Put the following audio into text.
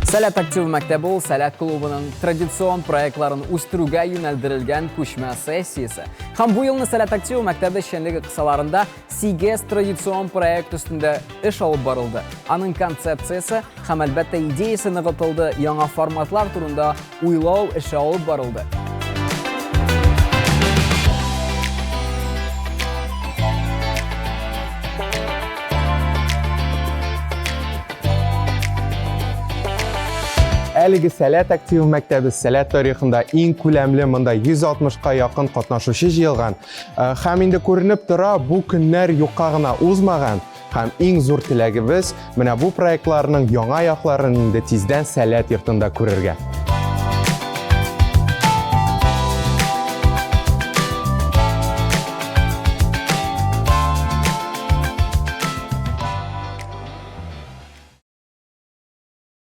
Сәләт актив мәктәбе ул Сәләт клубының традицион проектларын үстерүгә юнәлдерелгән күчмә сессиясе. Һәм бу елны Сәләт актив мәктәбе эшчәнлеге кысаларында 8 традицион проект өстендә эш алып барылды. Аның концепциясе һәм әлбәттә идеясе ныгытылды, яңа форматлар турында уйлау эше алып барылды. Әлеге Сәләт актив мәктәбе Сәләт тарихында иң күләмле, монда 160-ка якын катнашучы җыелган. Э, һәм инде күренеп тора, бу көннәр юкка гына узмаган. Һәм иң зур теләгебез, менә бу проектларның яңа якларын инде тиздән Сәләт йортында күрергә.